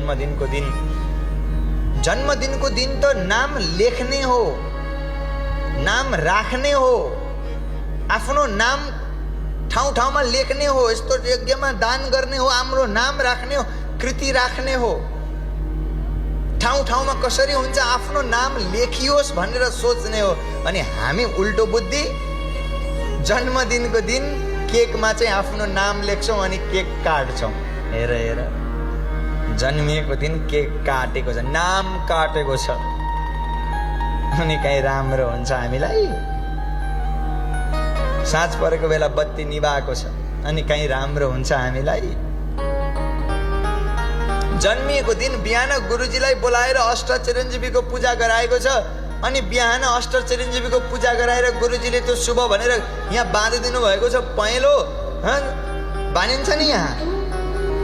जन्मदिनको दिन। जन्मदिनको दिन त नाम लेख्ने हो, नाम राख्ने हो, आफ्नो नाम ठाउँ ठाउँमा लेख्ने हो, यस्तो यज्ञमा दान गर्ने हो, हाम्रो नाम राख्ने हो, कृति राख्ने हो। ठाउँ ठाउँमा कसरी हुन्छ आफ्नो नाम लेखियोस् भनेर सोच्ने हो। अनि हामी उल्टो बुद्धि जन्मदिनको दिन केकमा चाहिँ आफ्नो नाम लेख्छौँ अनि केक काट्छौँ। हेर हेर, जन्मिएको दिन केक काटेको छ, नाम काटेको छ, अनि कहीँ राम्रो हुन्छ हामीलाई? साँझ परेको बेला बत्ती निभाएको छ अनि कहीँ राम्रो हुन्छ हामीलाई? जन्मिएको दिन बिहान गुरुजीलाई बोलाएर अष्ट चिरञ्जीवीको पूजा गराएको छ अनि बिहान अष्ट चिरञ्जीवीको पूजा गराएर गुरुजीले त्यो शुभ भनेर यहाँ बाँधिदिनु भएको छ। पहेँलो बाँधिन्छ नि, यहाँ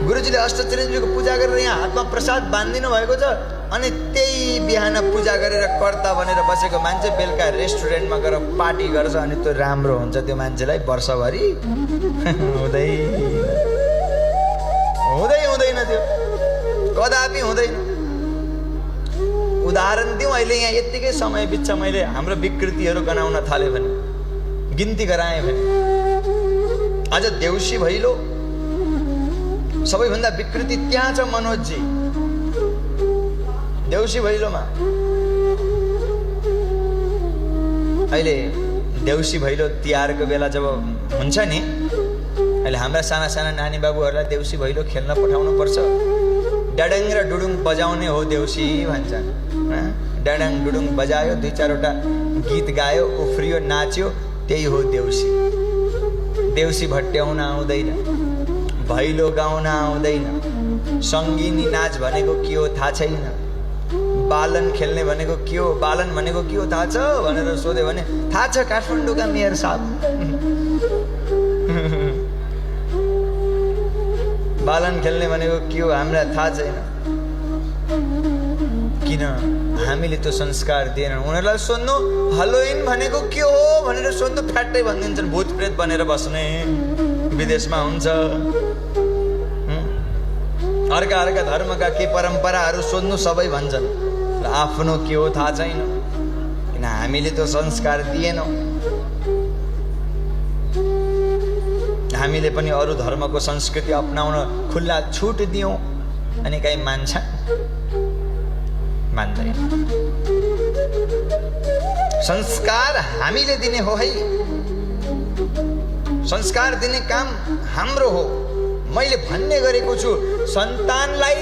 गुरुजीले अष्ट चिरञ्जीवीको पूजा गरेर यहाँ हातमा प्रसाद बाँधिदिनु भएको छ अनि त्यही बिहान पूजा गरेर कर्ता भनेर बसेको मान्छे बेलुका रेस्टुरेन्टमा गएर पार्टी गर्छ अनि त्यो राम्रो हुन्छ त्यो मान्छेलाई वर्षभरि? हुँदैन त्यो, कदापि हुँदैन। उदाहरण दिउँ, अहिले यहाँ यत्तिकै समय बित्छ, मैले हाम्रो विकृतिहरू गनाउन थालेँ भने, गिन्ती गराएँ भने, आज देउसी भैलो सबैभन्दा विकृति त्यहाँ छ मनोजजी। देउसी भैलोमा अहिले देउसी भैलो तिहारको बेला जब हुन्छ नि, अहिले हाम्रा साना साना नानी बाबुहरूलाई देउसी भैलो खेल्न पठाउनु पर्छ। डडङ र डुडुङ बजाउने हो देउसी भन्छन्। डडङ डुडुङ बजायो, दुई चारवटा गीत गायो, उफ्रियो, नाच्यो, त्यही हो देउसी। देउसी भट्ट्याउन आउँदैन, भैलो गाउन आउँदैन, सङ्गिनी नाच भनेको के हो थाहा छैन, बालन खेल्ने भनेको के हो, बालन भनेको के हो थाहा छ भनेर सोध्यो भने थाहा छ, काठमाडौँका मेयर साहब। बालन खेल्ने भनेको के हो हामीलाई थाहा छैन। किन? हामीले त्यो संस्कार दिएनौँ। उनीहरूलाई सोध्नु हेलोइन भनेको के हो भनेर सोध्नु, फ्याट्टै भनिदिन्छन् भूत प्रेत बनेर बस्ने, विदेशमा हुन्छ। अर्का अर्का धर्मका के परम्पराहरू सोध्नु सबै भन्छन्, आफ्नो के हो थाहा छैन, किन हामीले त्यो संस्कार दिएनौँ। हामीले पनि अरू धर्मको संस्कृति अपनाउन खुल्ला छुट दियौँ अनि कहीँ मान्छ? मान्दैन। संस्कार हामीले दिने हो है, संस्कार दिने काम हाम्रो हो। मैले भन्ने गरेको छु, सन्तानलाई